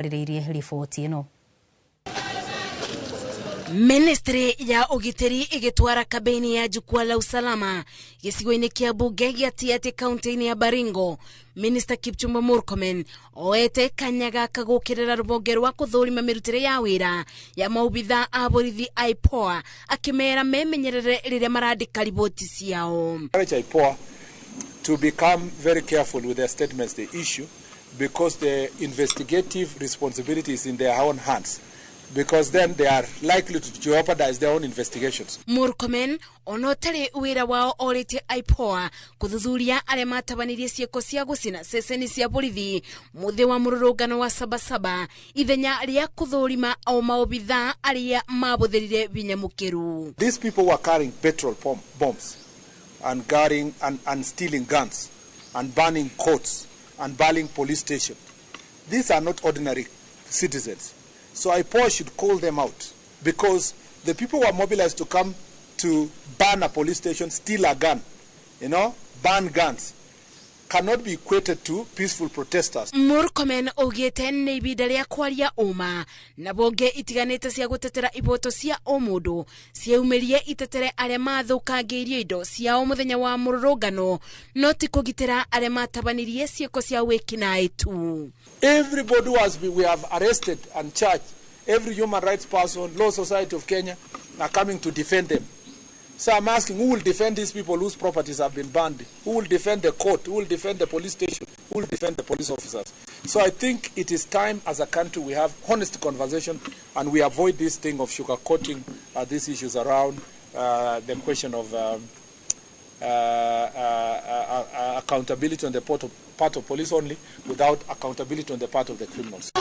Rĩrĩirie riboti ĩno. Ministry ya ũgitĩri ĩgĩtwara kambĩini ya Jukwaa la Usalama gĩcigo-inĩ kĩa mbunge gĩa Tiaty kaunti-inĩ ya Baringo. Minister Kipchumba Murkomen oete kanya gaka gũkĩrĩra rũhonge rwa kũthũrima mĩrutĩre ya wĩra ya maobitha a borithi IPOA, akĩmera memenyerere rĩrĩa marandĩka riboti ciao. Encourage IPOA to become very careful with their statements they issue, because the investigative responsibility is in their own hands, because then they are likely to jeopardize their own investigations. Murkomen ona ũtarĩ wĩra wao orĩtie IPOA kũthuthuria arĩa matabanirie ciĩko cia gũcina ceceni cia borithi mũthĩ wa mũrũrũngano wa Sabasaba, ithenya rĩa kũthũrima o maobitha arĩa mabũthĩrire binya mũkĩru. These people were carrying petrol bombs and carrying and stealing guns and burning courts and burning police stations. These are not ordinary citizens. So IPOA should call them out, because the people who are mobilized to come to burn a police station, steal a gun, burn guns, cannot be equated to peaceful protesters. Murkomen augĩte nĩ ibinda rĩa kwaria ũma na bonge itiganĩte cia gũtetera iboto cia ũmũndũ ciaumirie itetere arĩa mathũkangĩirio indo ciao mũthenya wa mũrũrũngano, no ti kũgitĩra arĩa matabanirie ciĩko cia wĩkinaĩ tu. Everybody who has been, we have arrested and charged, every human rights person, Law Society of Kenya, are coming to defend them. So I'm asking, who will defend these people whose properties have been burned? Who will defend the court? Who will defend the police station? Who will defend the police officers? So I think it is time as a country we have honest conversation and we avoid this thing of sugarcoating these issues around the question of accountability on the part of police only, without accountability on the part of the criminals.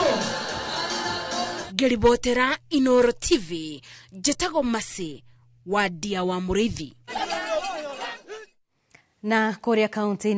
Ngĩribotera Inoro TV, njĩtagwo Masi Wadia wa Mũrĩithi. Na kũrĩa kaunti